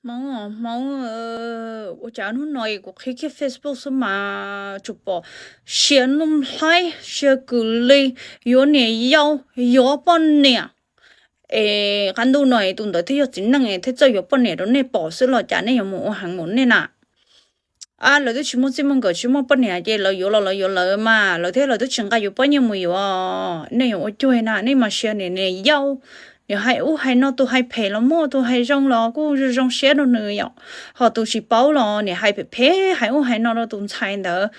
Hmoob, Hmoob, ua cas hnub no kuv qhib kiag Facebook xwb mas tsuas pom sia Nuj Nplhaib, sia Kwm Lis, yuav niam yau, yuav poj niam. Es qab ntuj no tus ntawd thiaj yog txiv neej thiaj txawj yuav poj niam rau nej pom xwb los cas nej yuav mus ua heev mus nej na. Lawv twb tsis muaj txij muaj nkawm tsis muaj poj niam ces lawv yuav los lawv yuav lawv mas lawv thiab lawv twb tsis nqa yuav poj nyiaj mus yuav. Nej yuav ua cuag na, nej mas sia niam yau, niam hais ub hais no, tus hais phem los muaj, tus hais zoo los kuj zoo zoo siab rau nws yom. Ho tus tsis paub los niam hais phem phem hais ub hais no rau tus ntxhais ntawd.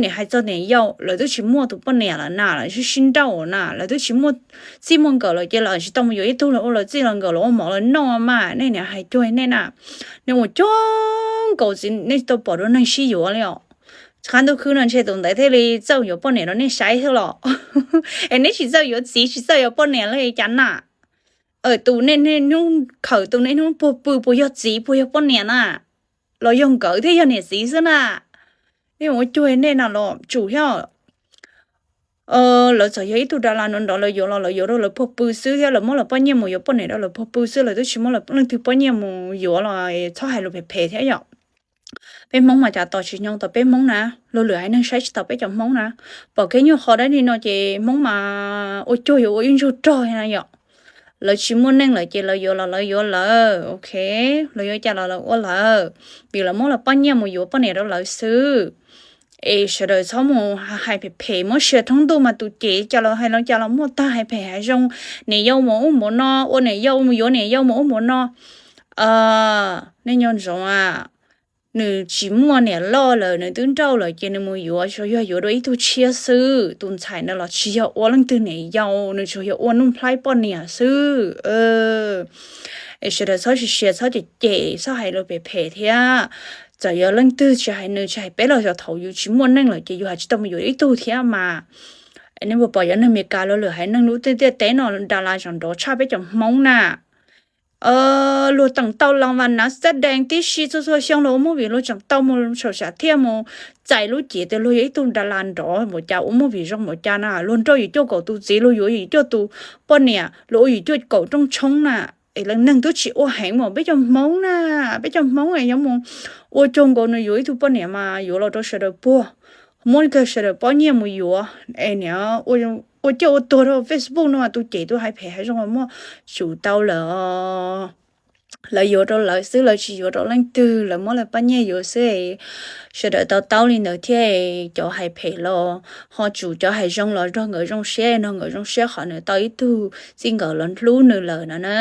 Niam hais txog niam yau, lawv twb tsis muaj tus poj niam lawm na, lawv sib sib nrauj na, lawv twb tsis muaj txij muaj nkawm lawm ces lawv tsis tau mus yuav ib tug los ua lawv txij lawv nkawm los ua mov lawv noj mas nej niam hais cuag nej na. Nej ua cuag nkaus txiv nej tsis tau pom dua neeg sib yuav li os. Qab ntuj khwb no ntshe tus ntawd thiaj li txawj yuav poj niam rau nej saib xwb los. Es neb tsis txawj yuav txiv tsis txawj yuav poj niam li cas na? Tus nej niaj hnub khawm tus nej niaj hnub puag pw puas yog txiv puas yog poj niam na? Los yog nkawd thiaj yog niam txiv xwb na? Nej ua cuag nej na los tsum thiab. Lawv txawm yog ib tug das las nrov nrov lawv yuav los lawv yuav rau lawv puag pw xwb thiab lawv muab lawv poj nyiaj mus yuav poj niam rau lawv puag pw xwb, lawv twb tsis muab lawv leej twg poj nyiaj mus yuav los txhob hais lus phem phem thiab yom. Peb Hmoob mas cas tos tsis nyoog tos peb Hmoob na, luag lwm haiv neeg saib tsis taus peb cov Hmoob na. Pom kev nyuaj qhov dab li no ces Hmoob mas ua cuag yuav ua ib ntsug rog na yom. Lawv tsis muaj neej lawm ces lawv yuav los lawv yuav lawv, ok, lawv yuav cas los lawv ua lawv, vim lawv muab lawv poj nyiaj mus yuav poj niam rau lawv xwb. Es sawv daws txhob mus hais phem phem muab sia thoob ntuj mas tus cem cas los hais los cas los muaj tag, hais phem hais zoo, niam yau mus ub mus no, ua niam yau mus yuav niam yau mus ub mus no. Nej nco ntsoov a, nws tsis muaj niam loj lawm nws twb nrauj lawm ces nws mus yuav tsuas yog yuav dua ib tug tshiab xwb. Tus ntxhais ntawd los tsis yog ua leej twg niam yau, nws tsuas yog ua Nuj Nplhaib poj niam xwb. Es sawv daws txhob sia sia txhob cem cem txhob hais lus phem phem thiab. Txawm yog leej twg tsis hais nws tsis hais peb los yog thaum yus tsis muaj neej lawm ces yus hais tsis tau mus yuav ib tug thiab mas. Nej puas pom cov neeg Meskas los lwm haiv neeg lub ntiaj teb no das las tseem nrov tshaj peb cov Hmoob na. Luag tseem tau los vas nav xab dees tib si txhua txhua xyoo los ua movie, luag tseem tau mus saum sam thiaj mus txais lub cev tias luag yog ib tug das las nrov npaum cas ua movie zoo npaum cas na, luag nrauj yim cuaj kaum tus txiv, luag yuav yim cuaj tus poj niam, luag ua yim cuaj kaum rooj tshoob na. Es lawv neeg twb tsis ua heev mas peb cov Hmoob na, peb cov Hmoob es yuav mus ua cuag nkaus nws yuav ib tug poj niam mas yuav los rau sawv daws puag, muab kiag sawv daws pob nyiaj mus yuav. Es niam ua ciaj ua tuag rau Facebook no mas tus cem tus hais phem hais zoo los muaj tsum tau lawm. Lawv yuav rau lawv xwb, lawv tsis yuav rau leej twg, lawv muab lawv pob nyiaj yuav xwb. Sawv daws to taub li ntawd thiab, cov hais phem los ho tsum, cov hais zoo los nrog nkawd zoo siab, nrog nkawd zoo siab qhov nws tau ib tug txij nkawm los hlub nws lawm no na.